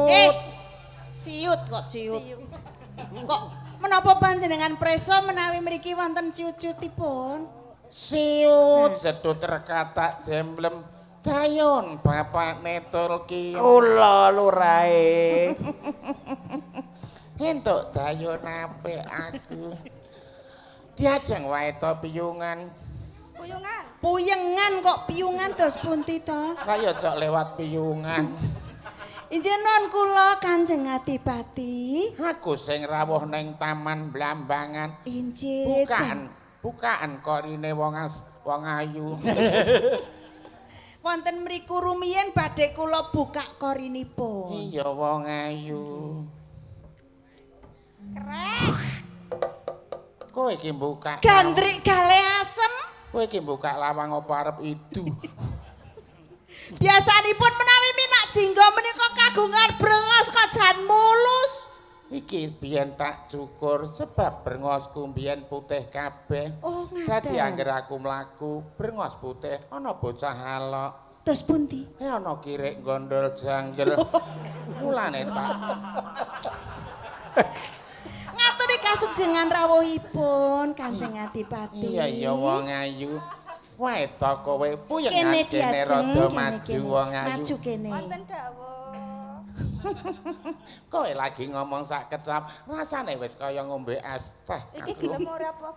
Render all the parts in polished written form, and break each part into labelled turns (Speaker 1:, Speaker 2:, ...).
Speaker 1: Siut.
Speaker 2: Siut kok ciut. Kok menapa panjenengan preso menawi mriki wonten ciut-ciutipun?
Speaker 1: Siut sedut rekatak jemblem. Dayon bapakne Tulki.
Speaker 3: Kula lurae.
Speaker 1: Entuk dayon apik aku. Diajeng wae to piyungan.
Speaker 4: Puyungan.
Speaker 2: Puyengan kok piyungan dos pundi to?
Speaker 1: Lah ya cok lewat piyungan.
Speaker 2: Injih nun kula Kanjeng Adipati.
Speaker 1: Aku sing rawuh ning Taman Blambangan.
Speaker 2: Injih.
Speaker 1: Bukaan korine wong ayu.
Speaker 2: Wonten mriku rumiyin badhe kula buka korinipun.
Speaker 1: Iya wong ayu.
Speaker 2: Krek.
Speaker 1: Kowe iki buka
Speaker 2: gandrik gale asem.
Speaker 1: Kowe iki buka lawang apa arep idu?
Speaker 2: Biasanipun menawi minak jingga menika kagungan brengos kok jan mulus.
Speaker 1: Iki biyen tak cukur sebab brengosku biyen putih kabeh.
Speaker 2: Oh, ngaten.
Speaker 1: Dadi angger aku mlaku brengos putih ana bocah alok.
Speaker 2: Terus pundi?
Speaker 1: Ana kirik gondol janggel. Mulane tak
Speaker 2: ngaturi kasugengan rawuhipun Kanjeng Adipati.
Speaker 1: Iya iya wong ayu. Wae to kowe puyengan kene rada maju wong ayu.
Speaker 2: Maju kene.
Speaker 4: Wonten dawuh.
Speaker 1: Kowe lagi ngomong sak kecap, rasane wis kaya ngombe es teh.
Speaker 4: Iki gelem ora apa?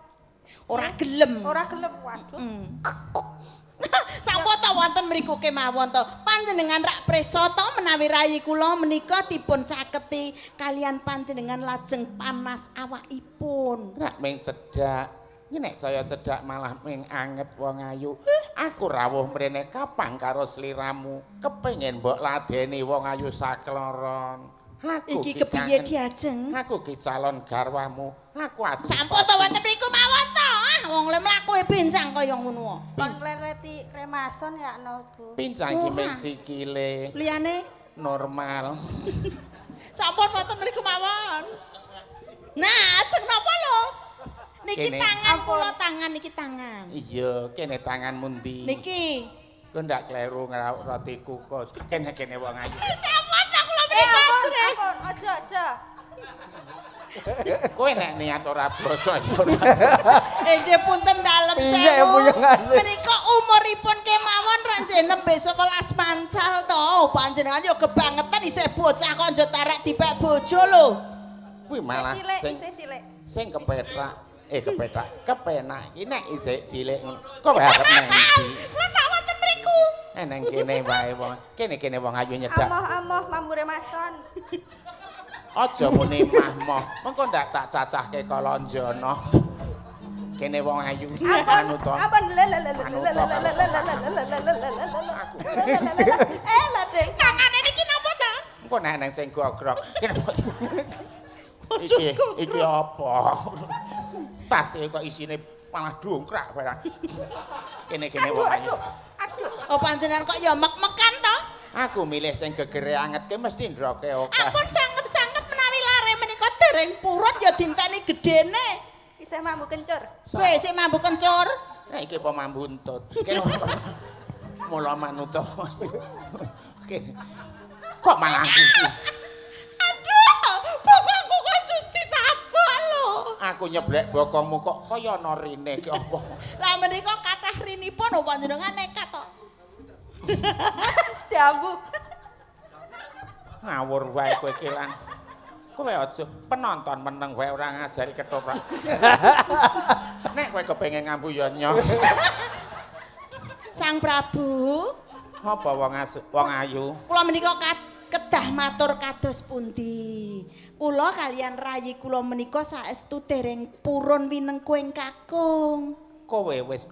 Speaker 2: Ora gelem.
Speaker 4: Ora gelem, waduh.
Speaker 2: Sampun to wonten mriku kemawon to. Panjenengan rak preso to menawi rayi kula menika dipun caketi kalian panjenengan lajeng panas awakipun.
Speaker 1: Rak ming cedhak. Iki nek saya cedhak malah ming anget wong ayu. Aku rawuh mrene kapang karo sliramu. Kepengin mbok ladeni wong ayu sakloron. Aku
Speaker 2: iki kepiye diajeng?
Speaker 1: Aku ki calon garwamu. Aku ati.
Speaker 2: Sampun to wonten mriku mawon to. Ah wong le mlaku e pincang kaya ngono.
Speaker 4: Kon klereti remason ya no, Bu.
Speaker 1: Pincang ki ming sikile.
Speaker 2: Liyane
Speaker 1: normal.
Speaker 2: Sampun wonten mriku mawon. Nah, ajeng napa lho? Niki
Speaker 1: kene.
Speaker 2: Tangan kula tangan niki tangan.
Speaker 1: Iya, kene tanganmu ndi?
Speaker 2: Niki.
Speaker 1: Kowe ndak kleru ngrauk roti kukus. Kene-kene wong ayu.
Speaker 2: Sampun ta kula mriki ajrih.
Speaker 4: Ampun, aja aja.
Speaker 1: Kowe nek niat ora basa ya ora basa.
Speaker 2: Nggih punten dalem sewu. Menika umuripun kemawon rak nggih nembe 11 mancal to. Panjenengan ya kebangetan isih bocah kok njo tarek dipek bojo lho.
Speaker 1: Kuwi malah sing sing kepethak. Kepethak, kepenak iki nek isih cilik ngono. Kowe arep nang ndi?
Speaker 2: Kula tak wonten mriku.
Speaker 1: Nang kene wae wong. Kene-kene wong ayu nyedak.
Speaker 4: Amoh-amoh mambure mason.
Speaker 1: Aja muni mah-moh. Mengko ndak tak cacahke kalonjono. Kene wong ayu manut to.
Speaker 4: Ampun.
Speaker 1: Aku.
Speaker 4: Lah Dek,
Speaker 2: tangane niki napa ta?
Speaker 1: Engko nek nang sing gogrok. Iki apa? Tas e kok isine malah dongkrak barang. Kene-kene wong ayu.
Speaker 4: Aduh.
Speaker 2: Oh panjenengan kok ya mek-mekan to?
Speaker 1: Aku milih sing gegere anget ke mesti ndroke akeh.
Speaker 2: Ampun sanget-sanget menawi lare menika dereng purun ya dinteni gedene.
Speaker 4: Isih mambu kencur.
Speaker 2: Kowe isih mambu kencur?
Speaker 1: Nek iki apa mambu entut. Kene mula manut. Kene. Kok malah gugu.
Speaker 2: Aduh, bokongku kok ditabok lho.
Speaker 1: Aku nyeblek bokongmu kok kaya ana rine ki apa.
Speaker 2: Lah menika kathah rinipun panjenengan nekat to.
Speaker 4: Diambu.
Speaker 1: Ngawur wae kowe iki lan. Kowe aja penonton meneng wae ora ngajari ketoprak. Nek kowe kepengin ngambu ya nyoh.
Speaker 2: Sang Prabu,
Speaker 1: apa wong ayu?
Speaker 2: Kula menika kedah matur kados pundi? Kula kalian rayi kula menika saestu dereng purun winengku ing kakung.
Speaker 1: Kowe wis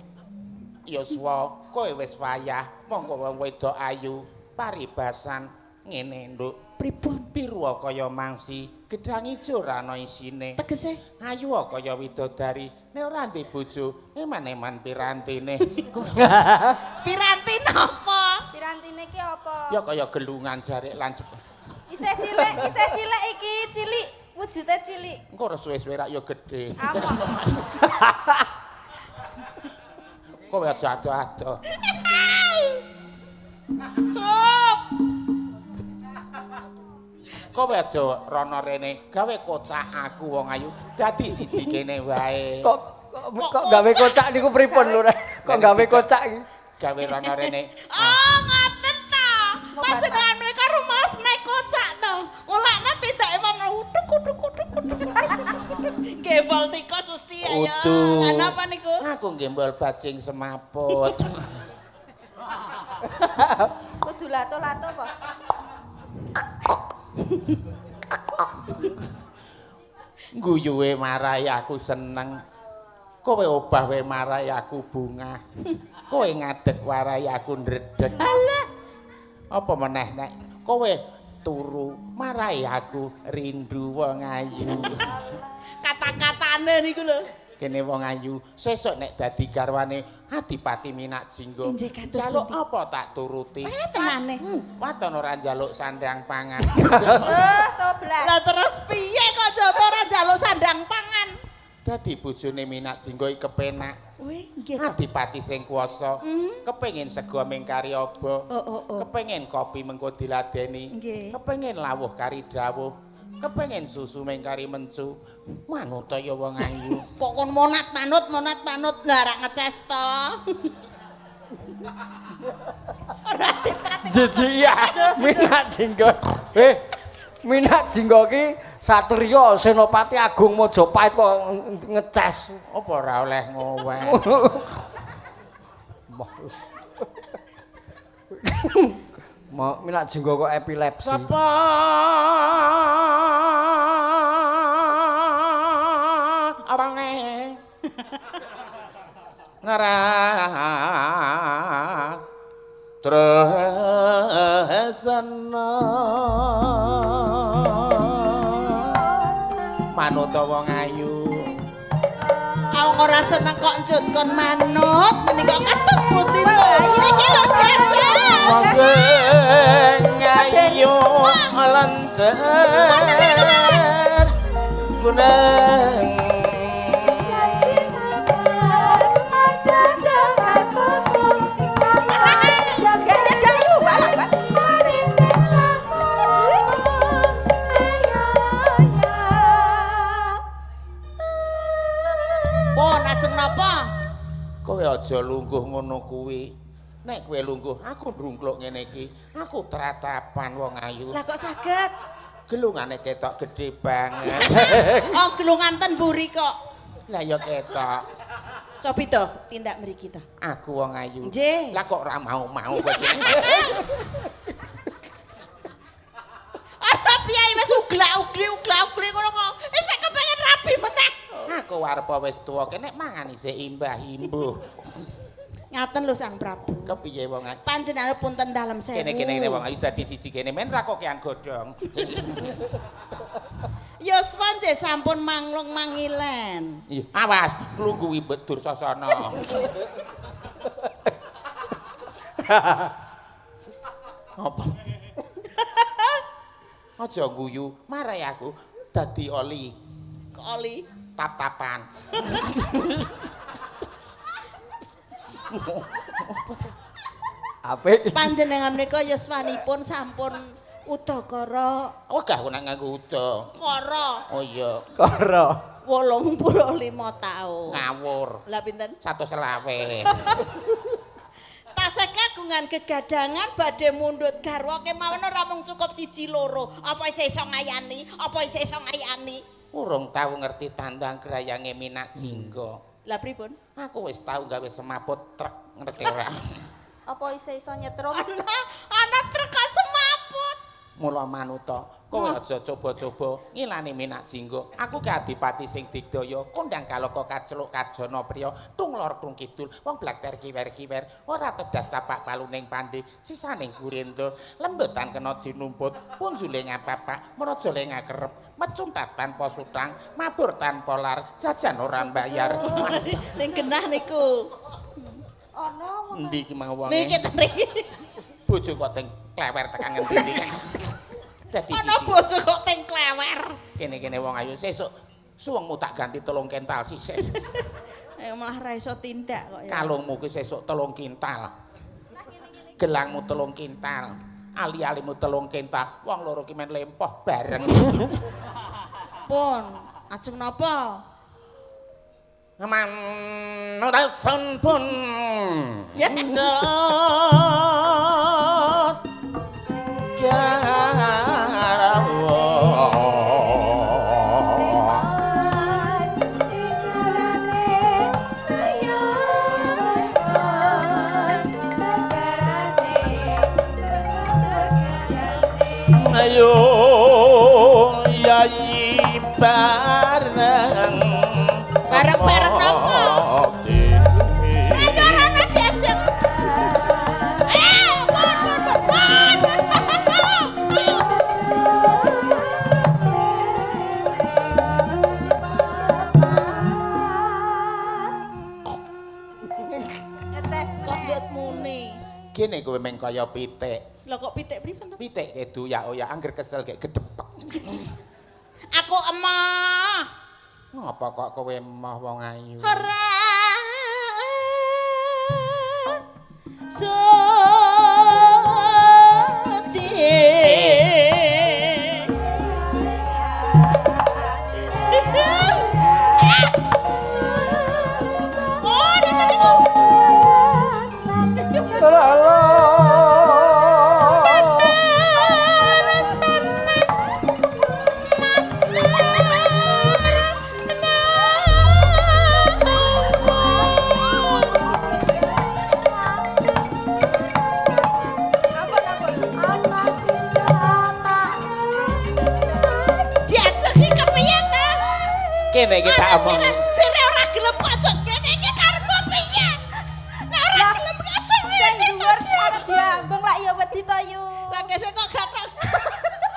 Speaker 1: yuswa, kowe wis wayah, monggo wong wedok ayu paribasan ngene, Nduk.
Speaker 2: Pripun?
Speaker 1: Biru kaya mangsi, gedang ijo ora ana isine.
Speaker 2: Tegese
Speaker 1: ayu kaya widodari, nek ora ndek bojo, eman-eman pirantine.
Speaker 2: Piranti napa?
Speaker 4: Pirantine ki apa?
Speaker 1: Ya kaya gelungan jarik lan
Speaker 4: isih cilik iki, cilik, wujude cilik.
Speaker 1: Engko ora suwe-suwe rak ya gedhe.
Speaker 4: Apa?
Speaker 1: Kowe aja ado-ado.
Speaker 2: Hop.
Speaker 1: Kowe aja rono rene, gawe kocak aku wong ayu dadi siji kene wae.
Speaker 3: Kok gawe kocak niku pripun lho? Kok gawe kocak iki?
Speaker 1: Gawe rono rene.
Speaker 2: Oh, ngoten ta. Panjenengan menika rumaos menawi kocak to. Mulane tindake mong utuk utuk utuk utuk. Gembol tikus mesti ayo. Lah napa niku?
Speaker 1: Aku gembol bajing semaput.
Speaker 4: Kudu lato-lato apa?
Speaker 1: Guyuwe marai aku seneng. Kowe obah wae marai aku bungah. Kowe ngadeg warai aku ndredeg.
Speaker 2: Alah.
Speaker 1: Apa meneh nek kowe turu marai aku rindu wong ayu.
Speaker 2: Kata-katane niku lho.
Speaker 1: Kene wong ayu sesuk nek dadi garwane Adipati Minak Jinggo. Njaluk apa tak turuti?
Speaker 2: Tenane.
Speaker 1: Waton ora njaluk sandang pangan.
Speaker 4: Toblas.
Speaker 2: Lah terus piye kok joto ora njaluk sandang pangan?
Speaker 1: Dadi bojone Minak Jinggo iki kepenak.
Speaker 2: Wih, nggih.
Speaker 1: Adipati sing kuwasa, kepengin sego ming kari aba, kepengin kopi mengko diladeni, kepengin lawuh kari dawuh, kepengin susu ming kari mencu. Manut ya wong ayu.
Speaker 2: Kok kon monat manut monat manut lah ora ngeces to. Ora dipati.
Speaker 3: Jijik ya Minak Jinggo. Minak Jinggo ki satriya Senopati Agung Majapahit kok ngeces.
Speaker 1: Apa ora oleh ngoweh?
Speaker 3: Minak Jinggo kok epilepsi.
Speaker 1: Sapa orange ngara tresna manut wong ayu.
Speaker 2: Awong ora seneng kok ncut kon manut menika ketut pundi lho. Iki lho gajah.
Speaker 1: Wong sing ayu lencer guneng kowe aja lungguh ngono kuwi. Nek kowe lungguh, aku ndrungkluk ngene iki. Aku tratapan wong ayu.
Speaker 2: Lah kok saged?
Speaker 1: Gelungane ketok gedhe banget.
Speaker 2: Oh, gelungan ten mburi kok.
Speaker 1: Lah ya ketok.
Speaker 2: Cobi to, tindak mriki to.
Speaker 1: Aku wong ayu.
Speaker 2: Nggih.
Speaker 1: Lah kok ora mau-mau kowe iki.
Speaker 2: Ana piye wis uglak-ugli uglak-ugli ngono kok. Isih kepengin rabi meneh.
Speaker 1: Aku arep wis tuwa kene mangan isih imbah-imbuh.
Speaker 2: Ngaten lho Sang Prabu.
Speaker 1: Kepiye wong ayu?
Speaker 2: Panjenengan punten dalem sewu.
Speaker 1: Kene-kene wong ayu dadi siji kene men ra kokean godhong.
Speaker 2: Yuswa nggih sampun manglung mangilen.
Speaker 1: Iya, awas lungguhi Dursasana. Apa? Aja guyu, marai aku dadi oli.
Speaker 2: Kok oli?
Speaker 1: Tap-tapan.
Speaker 3: Apik.
Speaker 2: Panjenengan menika yuswanipun sampun udakara.
Speaker 1: Wegah aku nek nganggo uda.
Speaker 2: Kara.
Speaker 1: Oh iya.
Speaker 3: Kara.
Speaker 2: 85 taun.
Speaker 1: Ngawur.
Speaker 2: Lah pinten?
Speaker 1: 125.
Speaker 2: Tasih kagungan gegadangan badhe mundhut garwa kemawon ora mung cukup siji loro. Apa isih iso ngayani? Apa isih iso ngayani?
Speaker 1: Urung tau ngerti tandang grayange Minak Jinggo.
Speaker 2: Lah pripun?
Speaker 1: Aku wis tau gawe semaput truk, ngerti ora?
Speaker 4: Apa isih iso nyetrum?
Speaker 2: Ana truk kok semaput.
Speaker 1: Mula manuta, kowe aja coba-coba ngilani Minak Jinggo. Aku ki adipati sing digdaya, kondang kaloka kaceluk kajana priya, tung lor tung kidul, wong blakter kiwer-kiwer, ora tedas tapak paluning pandhe, sisaning gurenda, lembetan kena jinumput, punjule ngapapak, mraja le ngakerep, mecuntat tanpa sutang, mabur tanpa lar, jajan ora mbayar.
Speaker 2: Ning genah niku.
Speaker 4: Ana wong
Speaker 1: endi iki mau wonge?
Speaker 2: Niki mriki.
Speaker 1: Bojo kok teng klewer tekan ngendi iki. Dadi
Speaker 2: ana bojo kok teng klewer.
Speaker 1: Kene-kene wong ayu sesuk suwengmu tak ganti 3 kintal sisih.
Speaker 2: Malah ra iso tindak kok ya.
Speaker 1: Kalungmu ki sesuk 3 kintal. Gelangmu 3 kintal. Ali-alimu 3 kental, wong loro ki men lempoh bareng.
Speaker 2: Pun, ajeng napa?
Speaker 1: Manutasun pun. Ayo yai bareng
Speaker 2: bareng-bareng napa? Ayo rana diajeng. Pun pun pun. Kok muni.
Speaker 1: Kene kowe meng kaya pitik.
Speaker 2: Lho kok pitik pripun to?
Speaker 1: Pitik kedu ya oh ya angger kesel gek gedhepek.
Speaker 2: Aku emoh.
Speaker 1: Ngapa kok kowe emoh wong ayu?
Speaker 2: Ora. Sudi. Oh, niku.
Speaker 1: Kene iki tak omong.
Speaker 2: Sire ora gelem kok aja kene iki karepmu piye? Nek ora gelem kok aja ngene to.
Speaker 4: Diambung lak ya wedi to yu.
Speaker 2: Lah kese kok gathok.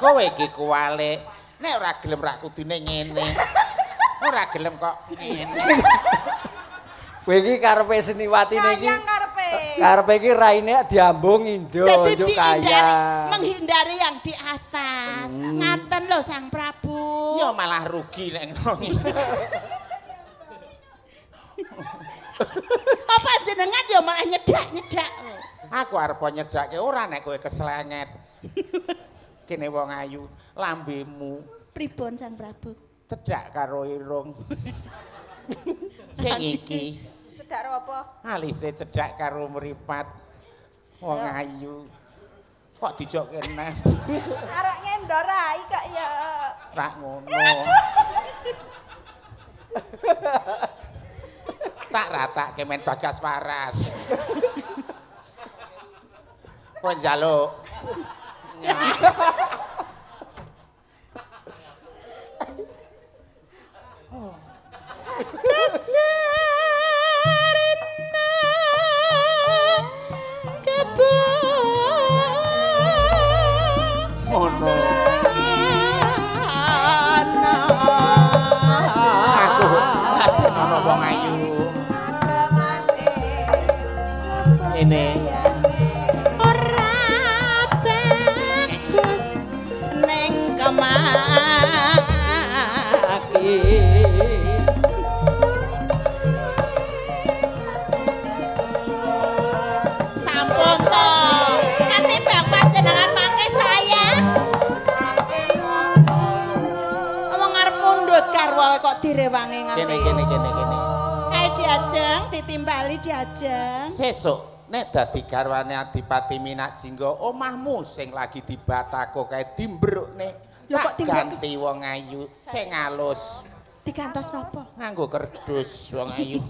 Speaker 1: Kowe iki kuwalik. Nek ora gelem rak kudune ngene. Ora gelem kok ngene.
Speaker 3: Kowe iki karepe seniwatine iki.
Speaker 4: Karepe.
Speaker 3: Karepe iki raine diambung indo njuk kaya.
Speaker 2: Menghindari yang di atas. Ngaten lho Sang Prabu.
Speaker 1: Ya malah rugi nek ngono.
Speaker 2: Apa jenengan ya malah nyedak-nyedak.
Speaker 1: Aku arep nyedake ora nek kowe keslenget. Kene wong ayu, lambemu
Speaker 2: pripun Sang Prabu?
Speaker 1: Cedhak karo irung. Sing iki
Speaker 4: cedhak karo apa?
Speaker 1: Alise cedhak karo mripat. Wong ayu. Kok dijokke neh?
Speaker 4: Arek ngendor rai kok ya.
Speaker 1: Rak ngono. Tak ratake men Bagas waras. Kowe njaluk.
Speaker 2: Kasarena kebo
Speaker 1: ngono. Aku ana wong ayu. Ini
Speaker 2: ora bagus ning kemaki. Sampun to. Katimbang panjenengan mangke saya. Wong arep mundhut garwa kok direwangi nganti.
Speaker 1: Kene kene kene kene.
Speaker 2: Kae diajeng ditimbali diajeng.
Speaker 1: Sesuk nek dadi garwane Adipati Minak Jingga, omahmu sing lagi dibatako kae dimbrukne.
Speaker 2: Lho kok
Speaker 1: ganti wong ayu sing alus.
Speaker 2: Digantos napa?
Speaker 1: Nganggo kerdus wong ayu.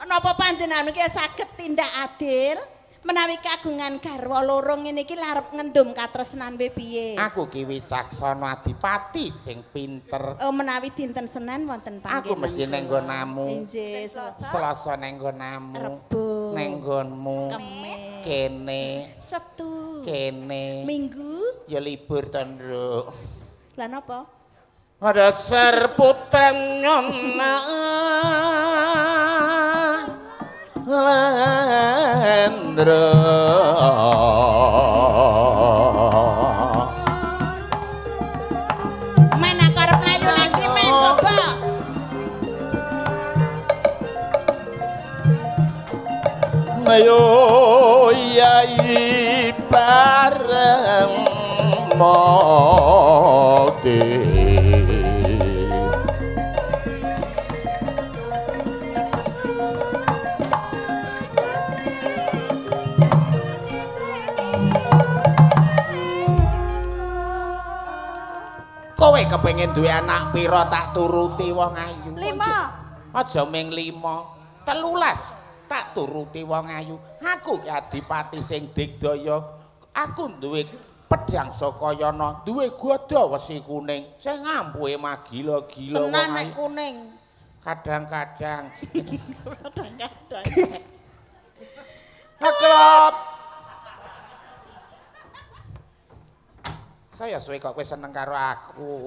Speaker 2: Napa panjenengan iki saged tindak adil? Menawi kagungan garwa loro ngene iki larep ngendum katresnan piye?
Speaker 1: Aku ki wicaksana adipati sing pinter.
Speaker 2: Oh, menawi dinten Senen wonten panggenan.
Speaker 1: Aku mesti neng nggonamu.
Speaker 2: Inggih,
Speaker 1: Selasa neng nggonamu.
Speaker 2: Rebo.
Speaker 1: Neng nggonmu.
Speaker 2: Kemis.
Speaker 1: Kene.
Speaker 2: Setu.
Speaker 1: Kene.
Speaker 2: Minggu.
Speaker 1: Ya libur to, Nduk.
Speaker 2: Lah napa?
Speaker 1: Dasar putra nyona Lendra.
Speaker 2: Men aku arep mlayu nang ndi men coba.
Speaker 1: Ayo yai bareng. mati. Kowe kepengin duwe anak pira tak turuti wong ayu?
Speaker 4: 5.
Speaker 1: Aja ming 5, 13 tak turuti wong ayu. Aku ki adipati sing digdaya. Aku duwe pedhang Sakayana, duwe gada wesi kuning sing ngampuhe magila-gila wong
Speaker 2: Tenan nek
Speaker 1: ayu.
Speaker 2: kuning.
Speaker 1: Kadang-kadang.
Speaker 2: Kadang-kadang.
Speaker 1: Ngeklop. Saya suwe kok kowe seneng karo aku.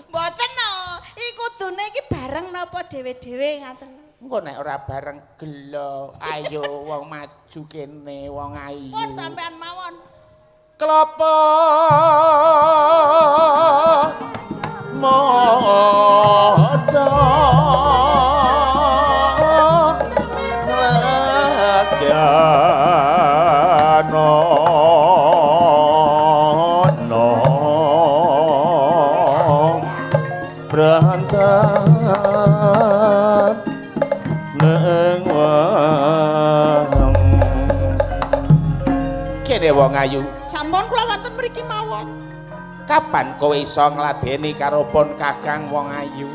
Speaker 2: Mboten no, iki kudune iki bareng napa dhewe-dhewe ngaten.
Speaker 1: Engko nek ora bareng gelo, ayo wong maju kene wong ayu.
Speaker 2: Pun sampean mawon.
Speaker 1: Klopo modo lagano no berantak neng wong kene wong ayu.
Speaker 2: Sampun kula wonten mriki mawon.
Speaker 1: Kapan kowe iso ngladeni karo pon Kakang wong ayu?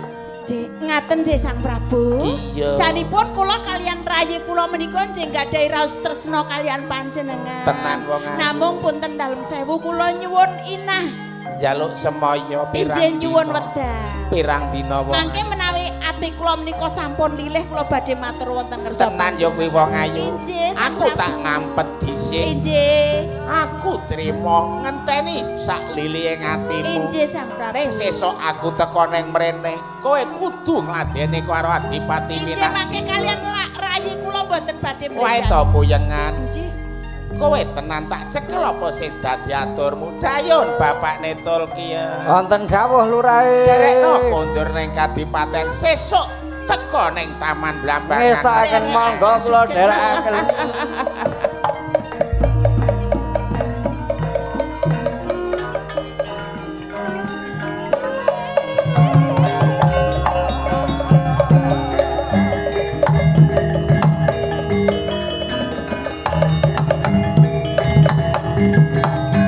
Speaker 2: Nggih, ngaten nggih Sang Prabu.
Speaker 1: Iya.
Speaker 2: Janipun kula kalian rayi kula menika nggih gadhahi raos tresna kalian panjenengan.
Speaker 1: Tenan wong ayu.
Speaker 2: Namung punten dalem sewu kula nyuwun inah.
Speaker 1: Njaluk semaya pirang
Speaker 2: Injih nyuwun
Speaker 1: dina.
Speaker 2: wedal.
Speaker 1: Pirang dina wong.
Speaker 2: Mangke menawi ati kula menika sampun lilih kula badhe matur wonten ngersa.
Speaker 1: Tenan ya kuwi wong ayu.
Speaker 2: Injih, Sang
Speaker 1: Aku tak
Speaker 2: Prabu.
Speaker 1: ngampet dhisik.
Speaker 2: Injih.
Speaker 1: Aku trimo ngenteni sak lilihe atimu.
Speaker 2: Injih Sang Prabu.
Speaker 1: Ning sesuk aku teko ning mrene, kowe kudu ngladeni karo Adipati
Speaker 2: Injih
Speaker 1: Minak.
Speaker 2: mangke kalian rayi kula mboten badhe
Speaker 1: Wae
Speaker 2: mrejani.
Speaker 1: to puyengan.
Speaker 2: Injih.
Speaker 1: Kowe tenan tak cekel apa sing dadi aturmu? Dayun bapakne Tulkiya.
Speaker 3: Wonten dawuh lurahe.
Speaker 1: Derekno kondur ning kadipaten sesuk teko ning Taman Blambangan.
Speaker 3: Ngestakaken monggo kula dherekaken.